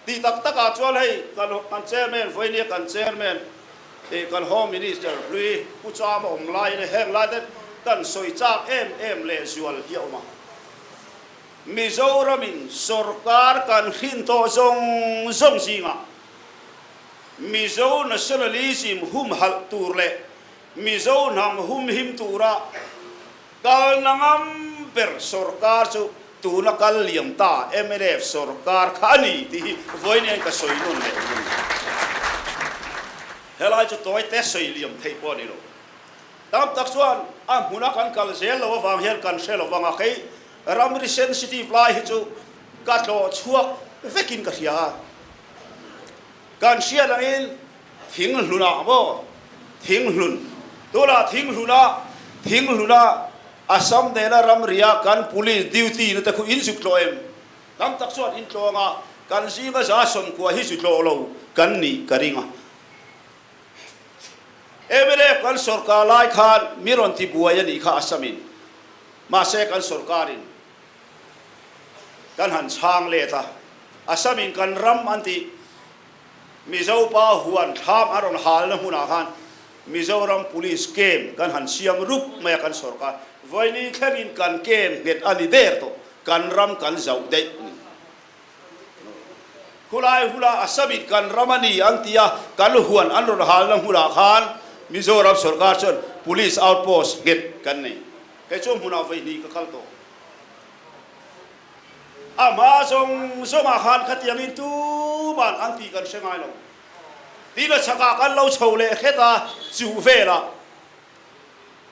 Tih tak takah chuan hei kan kan chairman vawinia kan chairman ih kan home minister hlui Pu Chama awm laiin heng lai te kan sawi chak em em leh zual hi a awm a. Mizoramin sorkar kan hrin tawh zawng zawng zingah Mizo nationalism humhalh tur leh Mizo hnam humhim tura kalna ngam ber sorkar chu tuna kal liam ta mnf sorkar kha a ni tih hi vawiin ka sawi nawn leh a ni. Helai chu tawi te sawi liam theih pawh a ni lo. Tam tak chuan a hmuna kan kal zel lo avang hian kan hre lo vang a, kei ramri sensitive lai hi chu ka tlawh chhuak vekin ka hria a. Kan hriat angin Thinghlunah maw? Thinghlun. Tunah Thinghlunah, Thinghlunah Assam nena ramria kan police duty na te khu in zuk tlawh em? Tam tak chuan in tlawng a, kan zinga za 90 hi zu tlawh lo kan nih ka ring a. Mnf kan sorkar lai khan mi rawn ti buai a nih kha Assamin. Mahse kan sorkarin kan han chhang let a, Assamin kan ram an tih. Mizo pa huan thlam a rawn halna hmunah khan Mizoram Police camp kan han siam rup mai a kan sorkar vawiini thlengin kan camp nghet a ni der tawh, kan ram kan zauh daih a ni. Khulai hula Assamit kan ram a ni an ti a, kan huan an rawn halna hmunah khan Mizoram sorkar chuan Police outpost nghet kan nei. Kei chu hmunah vawihnih ka kal tawh. A hma zawng zawngah khan khatiangin tuman an tih kan hre ngai lo. Tina chhakah kan lo chho leh hret a, chu velah,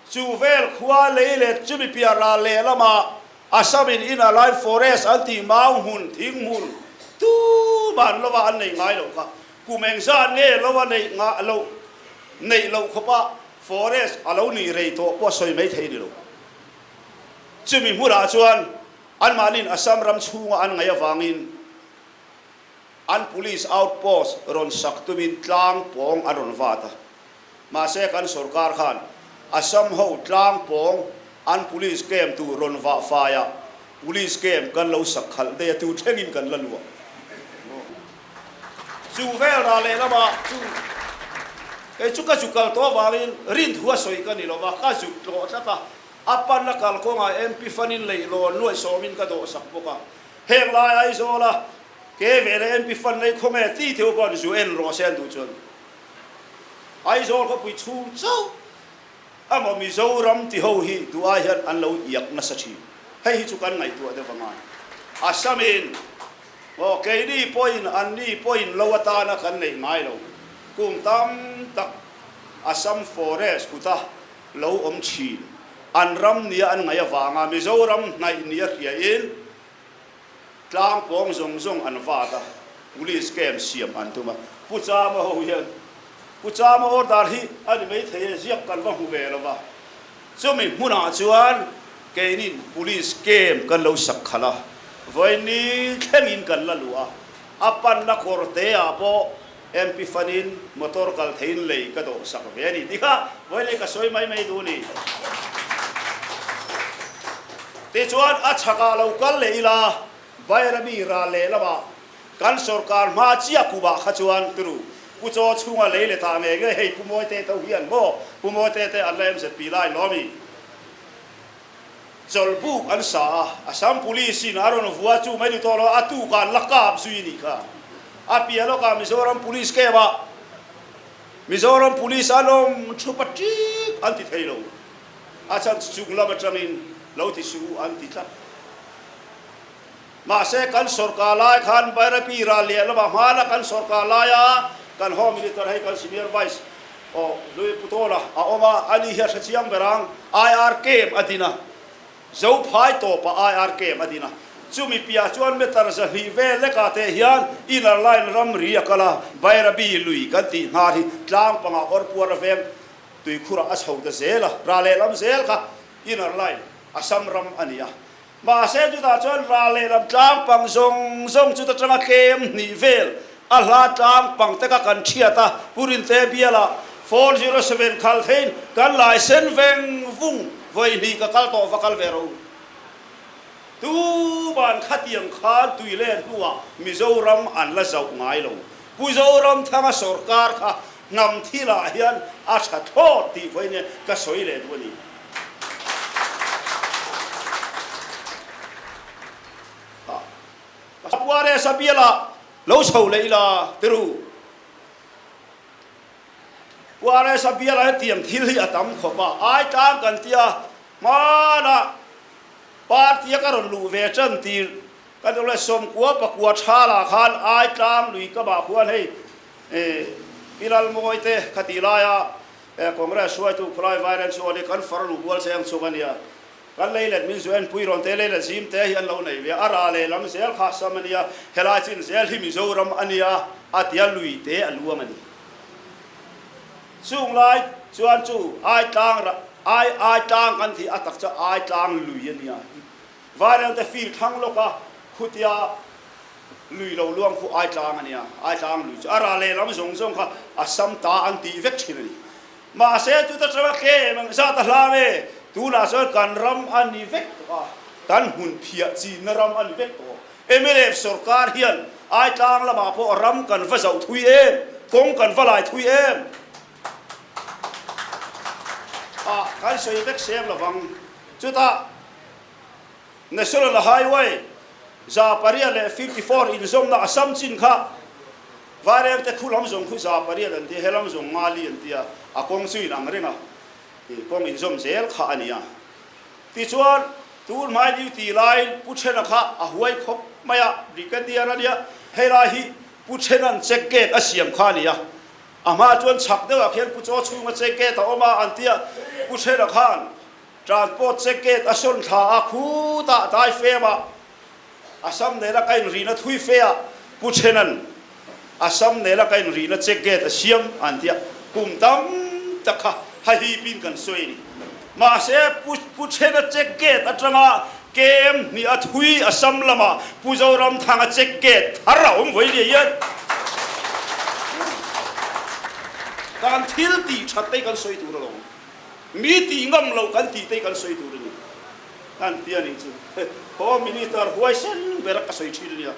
chu vel khua lei leh chumi piah ral leh lamah Assam-in Inner Line Forest an tih mau hmun, thing hmun tuman lova an nei ngai lo kha. Kum engzat nge lo a neih ngah loh, neih loh khawpa forest a lo nih rei tawh pawh sawi mai thei ni lo. Chumi hmunah chuan anmahniin Assam ram chhunga an ngaih avangin an police outpost rawn sak tumin tlang pawng an rawn vat a. Mahse kan sorkar khan Assam ho tlang pawng an police camp tur rawn vah faiah police camp kan lo sak khalh daih a, tu thlengin kan la luah. Chu vel rah leh lamah chu kei chu ka zuk kal tawh avangin rinthu a sawi ka ni lova, ka zuk tlawh tlat a. A panna kalkawngah MP fanin leihlawn nuaih sawmin ka dawhsak bawk a. Heng lai Aizawla ke ve leh MP fan nei khawnge ti theuh pawh an zu en rawh se an duh chuan Aizawl khawpui chhung chauh emaw Mizoram ti ho hi duh ai hian an lo iak nasa thin. Hei hi chu kan ngaihtuah deuh angai. Assamin aw keini pawhin anni pawhin lo atana kan neih ngai lo. Kum tam tak Assam forest kuta lo awm thin. An ram nia an ngaih avanga Mizoram hnaih nia hriain tlang pawng zawng zawng an vat a, police camp siam an tum a. Pu Chama ho hian Pu Chama order hi a ni maithei e, ziak kan va hmu ve lo va. Chumi hmunah chuan keinin police camp kan lo sak khalh a, vawiin thlengin kan la luh a, a panna kawr te ah pawh MP fanin motor kal theiin lei ka dawh sak ve a ni tih kha vawiin ka sawi mai mai duh a ni. Tichuan a chhakah lo kal leh ila Bairabi ral leh lamah kan sorkar hma chiah kumah kha chuan turu Pu Chaw chhunga lei leh tah ngei ngei hei Pu Mawite to hian maw Pu Mawite te an la MZP lai lawm i chawlhbuk an sa a, Assam Police in a rawn vua chu mai ni tawh lo, a tukah an la kap zui a nih kha. A piah lawkah Mizoram Police camp ah Mizoram Police an awm thup a ṭik an ti thei lo, a chhan chu chung lam aṭangin lo ti suh u an ti tlat. Mahse kan sorkar lai khan Bairabi ral lian lamah hmana kan sorkar laia kan Home Minister hei kan Senior Vice aw Louis Putawla a awm a, ani hi a hre chiang ber ang, IR camp a din a, Zophai tawpah IR camp a din a, chumi piah chuan meter 200 vel lekah teh hian Inner Line ramri a kal a, Bairabi lui kan tih hnar hi tlang pangah awrpuar a veng tuikhurah a chho ta zel a, ral lehlam zel kha Inner Line Assam ram a ni a. Mahse chutah chuan ral lehlam tlang pang zawng zawng chuta tanga tlem hnih vel a hla tlang pang te kha kan thiat a, Pu Rinte bialah 407 khal theiin kan lai sen veng vung vawi hnih ka kal tawh va kal ve ro. Tuman khatiang khan tui len hnuah Mizoram an la zauh ngai lo. Pu Zoramthanga sorkar kha hnam thilah hian a tha thlawt tih vawiin hian ka sawi leh duh a ni. Ka Puaresa bialah lo chho leh ila tiru. Puaresa bialah hian tiang thil hi a tam khawp a, ai tlang kan tia hmanah Party a ka rawn luh ve tan tir ka duh le 90 pakua thalah khan ai tlang lui ka bah khuan hei Pi Lalmawi te kha tih laia Congress hruaitu khawlai Vairen chu awni kan far luh bual cheng chhung a nia. Kan lei let min zu enpui rawn te lei let zim te hi an lo nei ve a, a ra leh lam zel kha sam a nia, helai chin zel hi Mizoram a nia a tia lui te a luang a ni. Chung lai chuan chu ai tlang ra ai ai tlang kan tih a tak chu ai tlang lui a nia. Vairel te field thlang lawk a khutia lui lo luang khu ai tlang a nia, ai tlang lui chu a ra leh lam zawng zawng kha a sam ta an tih vek thin a ni. Mahse chuta tanga tlem ang zat a hlang e, tunah chuan kan ram a ni vek tawh a, kan hmun phiah chinna ram a ni vek tawh. Mnf sorkar hian Aitlang lamah pawh ram kan va zauh thui em, kawng kan va lai thui em? Ah, kan sawi vek sem lovang. Chutah National Highway 854 inzawmna Assam chin kha Vaireng te khu lam zawng khu 800 an tia, he lam zawng ngali an tia, a kawng chu inang reng a, kawng inzawm zel kha a ni a. Tichuan, tun hmai duty laiin Pu Thena kha a huai khawp mai a, Brigadier a nia, hei lai hi Pu Thena'n check gate a siam kha a ni a, a hma chuan chhak deuhah khian Pu Chaw chhunga check gate a awm a an tia, Pu Thena khan transport check gate a sawn thla a, khutah dai femah Assam nena ka inrihna thui fe a, Pu Thena'n Assam nena ka inrihna check gate a siam an tia, kum tam tak kha hahipin kan sawi a ni. Mahse, Pu Pu Thena check gate atanga kem hnih a thui Assam lamah Pu Zoramthanga check gate thar a awm vawi nia hian kan thil tih that te kan sawi tur alawm. Mi tih ngam loh kan tih te kan sawi tur a ni. An ti a nih chu. Home Minister huaisen ber ka sawi thin a nia.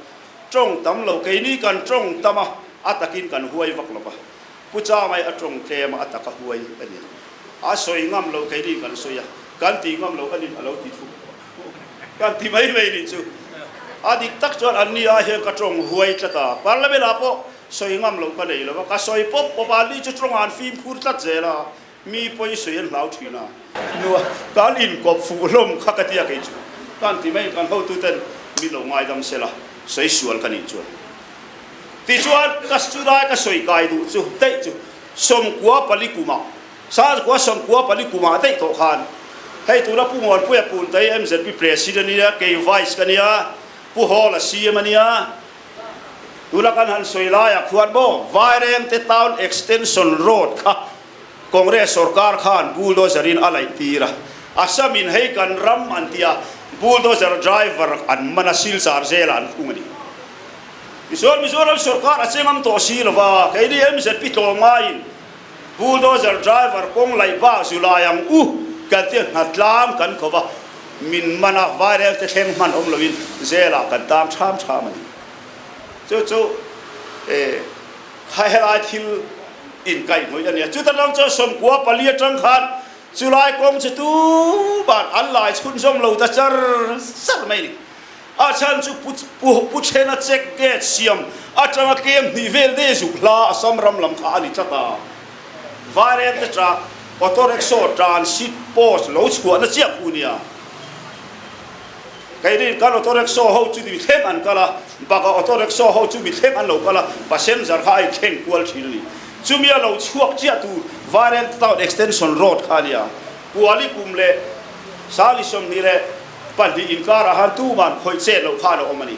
Tawng tam lo, keini kan tawng tam a, a takin kan huai vak lo va. Pu Chamai a tawng tlem a, a taka huai a ni. A sawi ngam lo, keini kan sawi a, kan ti ngam lo a nin a lo ti thung. Kan ti mai mai nih chu. A dik tak chuan an ni ah hian ka tawng huai tlat a. Parliament ah pawh sawi ngam lo ka nei lo va, ka sawi pawp pawp a, an ni chu tawng an fimkhur tlat zel a. Mi pawi sawi an hlau thin a. Nua, kan inkawp fuh hlawm kha ka tia kei chu. Kan ti mai, kan hotuten mi lo ngaidam se la, sawi sual ka nih chuan. Tichuan, ka chulai ka sawi kai duh chu daih chu 94 kumah, 1994 kumah daih tawh khan, hei tuna Pu Muanpuia Puntai MZP President a nia, kei Vice ka nia, Pu Hawla CM a nia, tuna kan han sawi laiah khuan maw Vairengte Town Extension Road kha Congress sorkar khan bulldozer in a laih tir a, Assam in hei kan ram an ti a, bulldozer driver an man a, Silchar zela an khung a ni. Tichuan Mizoram sorkar a chengam tawh si lova, keini MZP tlawmngaiin bulldozer driver kawng laih bak zu lai ang u kan tia hnatlang kan ko va, min man a, viral te thleng hman awm loin zelah kan tang ṭham ṭham a ni. Chu chu eh. Kha helai thil inkaihhnawih a nia. Chuta tang chuan 94 atang khan chulai kawng chu tuman an lai chhunzawm lo ta char char mai a ni. A chhan chu Pu Pu Thena check gate siam atanga kem hnih vel de zuk hla Assam ram lam kha a ni tlat a. Vairengte tra auto rickshaw transit post lo chhuahna chiah khu nia. Keini kan auto rickshaw ho chu mi thleng an kal a, bakah auto rickshaw ho chu mi thleng an lo kal a, passenger kha a inthleng kual thin a ni. Chumi a lo chhuak chiah tur Vaireng Town Extension Road kha a nia. Kuali kum leh Sali 22 inkarah khan tuman khawih chet loh khan a awm a ni.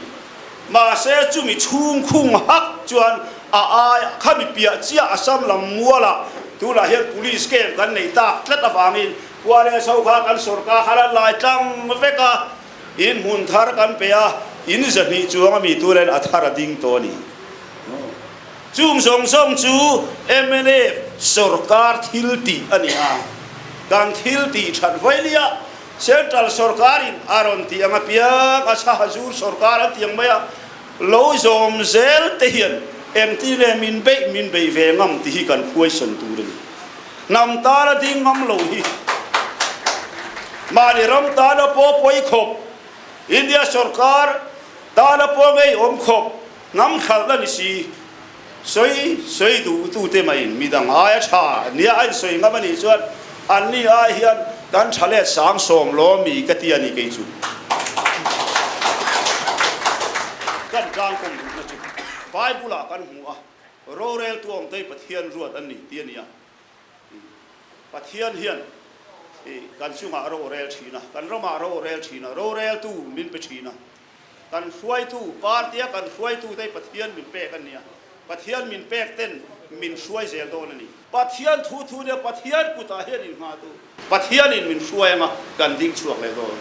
Mahse chumi chhung khung hak chuan a ai khami piah chiah Assam lam mualah tunah hian police camp kan nei tak tlat avangin Kuale chho kha kan sorkar khan an lai tlang vek a, in hmun thar kan pe a, in 200 chuang a mi turin a thar a ding tawh a ni. Chung zawng zawng chu mnf sorkar thil tih a ni a, kan thil tih that vawilia. Central sorkarin a rawn tih ang apiang a chhahazur sorkar an ti ang mai a, lo zawm zel te hian engtin nge min beih min beih ve ngam tih hi kan huaisawn tur a ni. Hnam tana ding ngam lo hi mahni ram tana pawh pawi khawp, India sorkar tana pawh ngei awm khawp hnam hralhna ni si. Sawi sawi duh tute maiin midang aia tha nia a insawi ngam a nih chuan anni ai hian kan tha let sang sawm law mi ka ti a ni kei chu. Kan tlangkawm duhna chu Bible ah kan hmu a, roreltu awmtei Pathian ruat an ni ti a ni a. Pathian hian kan chungah rorel thin a, kan ramah rorel thin a, roreltu min pe thin a. Kan hruaitu, party-a kan hruaitute hi Pathian min pek an ni a, Pathian min pek ten min hruai zel dawn a ni. Pathian thu thu nia Pathian kutah hian inngah duh. Pathianin min hruai anga kan ding chhuak leh dawn.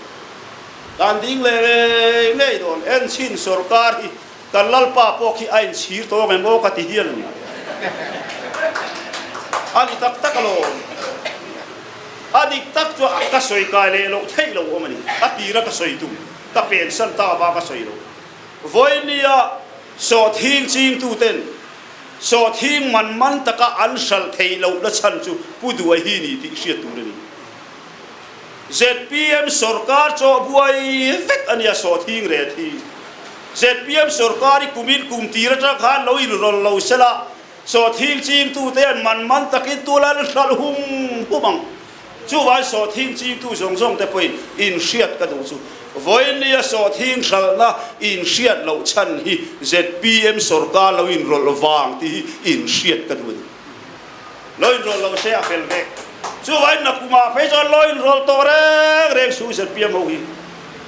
Kan ding leh ngei ngei dawn. Enchhin sorkar hi kan Lalpa pawh khi a inchhir tawng em aw ka ti hial a ni. A ni tak tak alawm. A dik tak chu ka sawi kai leh loh theih lo awm a ni. A tira ka sawi tum. Ka pensan ta avang a sawi lo. Vawinia sawhthing chingtuten sawhthing man man taka an hralh theih lohna chhan chu Pu Duai hi ni tih hriat tur a ni. Zpm sorkar chawh buai vek a nia sawhthing ret hi. Zpm sorkar hi kumin kum tir atang khan lo inrawlh lo sela sawhthing chingtute an man man takin tul an hralh hum hum ang. Chuvai sawhthing chingtu zawng zawng te pawhin inhriat ka duh chu. Vawinia sawhthing hralhna inhriat loh chhan hi zpm sorkar lo inrawlh vang tih hi inhriat ka duh a ni. Lo inrawlh lo se a fel vek. Chuvai nakumah phei chuan lo inrawlh tawh reng reng suh zpm ho hi.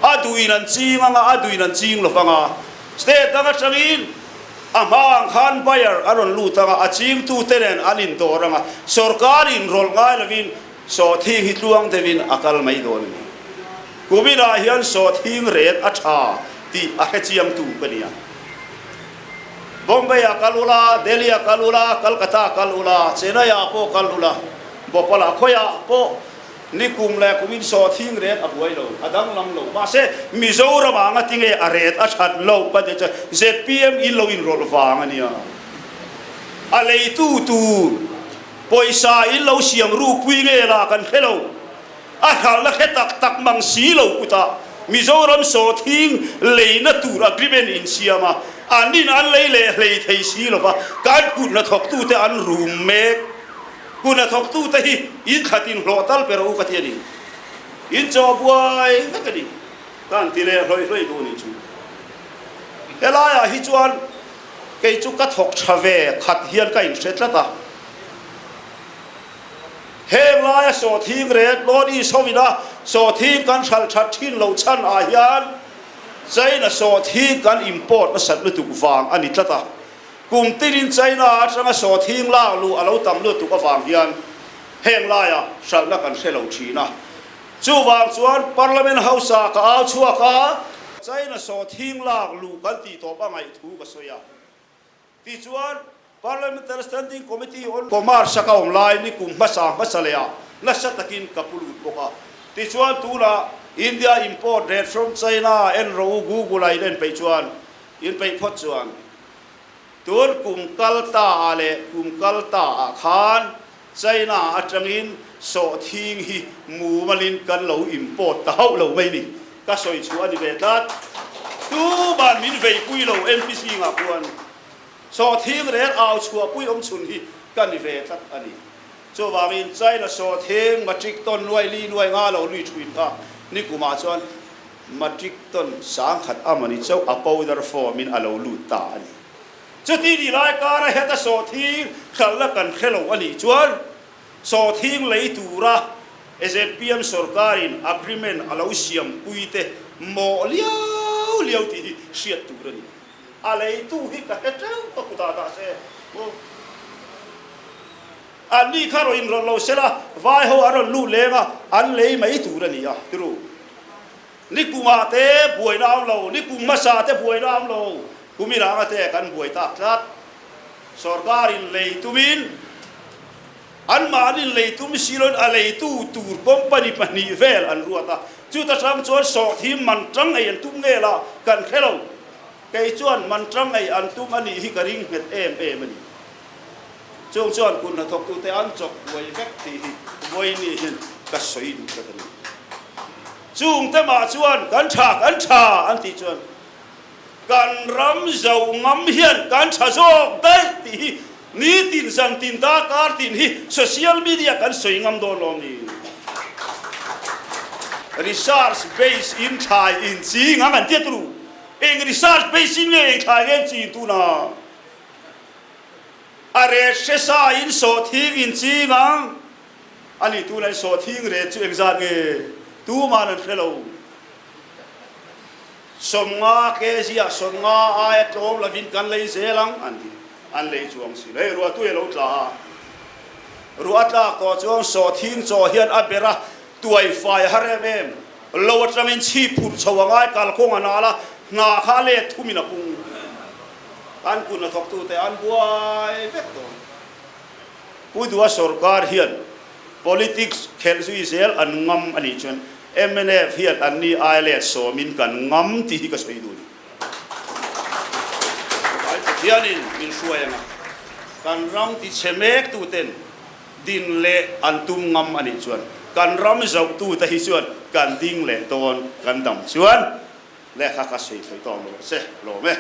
A duhin an ching anga a duhin an ching lo vang a. State dang atangin A hma ang khan buyer a rawn lut anga, a chingtute nen an indawr anga, sorkar inrawlh ngai lovin sawhthing hi tluang deuhin a kal mai dawn a ni. Kuminah hian sawhthing ret a tha tih a hrechiangtu ka ni a. Bombay-ah kal ula, Delhi-ah kal ula, Calcutta-ah kal ula, Chennai-ah pawh kal ula, Bhopal-ah khawiah pawh Ni kum leh kum in sawhthing ret a buai lo, a danglam lo. Mahse, Mizoram ah nga tinge a ret a that loh ka ti che, zpm in lo inrawlh vang a nia. A leitu tur pawisa in lo siam rupui nge la kan hre lo. A hralhna hre tak tak mang si lo kutah Mizoram sawhthing leina tur agreement in siam a, an in an lei leh hlei thei si lova, kan kut hnathawktute an rum mek. Hun a thawktute hi in khatin hlawh tal ber u ka ti a ni. In chaw buai vek a ni. Ka han ti leh hlawih hlawih duh a nih chu. Helaiah hi chuan kei chu ka thawk tha ve khat hian ka inhre tlat a. Heng laia sawhthing ret North East hovina sawhthing kan hralh that thin loh chhan ah hian China sawhthing kan import nasat lutuk vang a ni tlat a. Kum tinin China atanga sawhthing lak luh a lo tam lutuk avang hian heng laiah hralhna kan hre lo thin a. Chuvang chuan Parliament House-ah ka au chhuak a, China sawhthing lak luh kan tih tawp a ngaih thu ka sawi a. Tichuan, Parliamentary Standing Committee on Commerce-a ka awm lai ni kum hmasa hmasa lehah nasa takin ka pu lut bawk a. Tichuan, tunah India import rate from China en rawh u Google-ah in en peih chuan Inpeih phawt chuan tun kum kal ta ah leh kum kal ta ah khan China atangin sawhthing hi mumalin kan lo import ta hauh lo mai ni. Ka sawi chhuah a ni ve tlat. Tuman min veipui lo MPC ngah khuan sawhthing rel au chhuahpui awm chhun hi ka ni ve tlat a ni. Chuvangin China sawhthing matric ton nuai li nuai nga lo lui thuin kha nikumah chuan Matric ton 10,000 a mani chauh a powder form in a lo lut ta a ni. Chuti ni lai kara heta sawhthing hlalna kan hre lo a nih chuan sawhthing lei tura zpm sorkarin agreement a lo siam pui te mawh liau liau tih hi hriat tur a ni. A leitu hi ka hre teuh ka kutah dah se maw. Anni kha rawn inrawlh lo sela, vai ho an rawn lut leng a, an lei mai tur a ni a, tiru. Ni kumah te buaina a awm lo, ni kum hmasa te buaina a awm lo, kum inanga te kan buai tak tlat. Sorkarin lei tumin, anmahnin lei tum si loin a leitu tur company pahnih vel an ruat a. Chuta tang chuan sawhthim man tang ei an tum nge la kan hre lo. Kei chuan man tang ei an tum a nih hi ka ring nghet em em a ni. Chung chuan kut hnathawktute an chawk buai vek tih hi vawiin hian ka sawi duh tlat a ni. Chungte mah chuan kan tha, kan tha an tih chuan kan ram zo ngam hian kan tha zawk daih tih hi nitin zantin darkar tin hi social media kan sawi ngam dawn lo ni. Research base in thlai in ching ang an tia turu. Eng research base in nge eng thlai nge an chin tuna? A ret hre sa in sawhthing in ching ang. A ni tuna in sawhthing ret chu engzat nge tuman an hre lo. 50 kg ah 50 aia tlawm lovin kan lei zel ang an ti. An lei chuang si lo. Hei ruahtui a lo tla a. Ruah a tlak tawh chuan sawhthing chaw hian a ber a, tuai fai a har em em. Lo atangin chhip phurh chho a ngai kalkawng a nal a, hna kha a let thumin a pung. Kan kun a thawktute an buai vek dawn. Pu Dua sorkar hian politics khelh zui zel an ngam a nih chuan mnf hian an ni ai let sawmin kan ngam tih hi ka sawi dun. Vai Pathianin min hruai anga kan ram ti chhe mek tuten din leh an tum ngam a nih chuan kan ram zohtute hi chuan kan ding leh dawn kan dam chuan lehkha ka sawi thei tawh ang rawh se lawm e.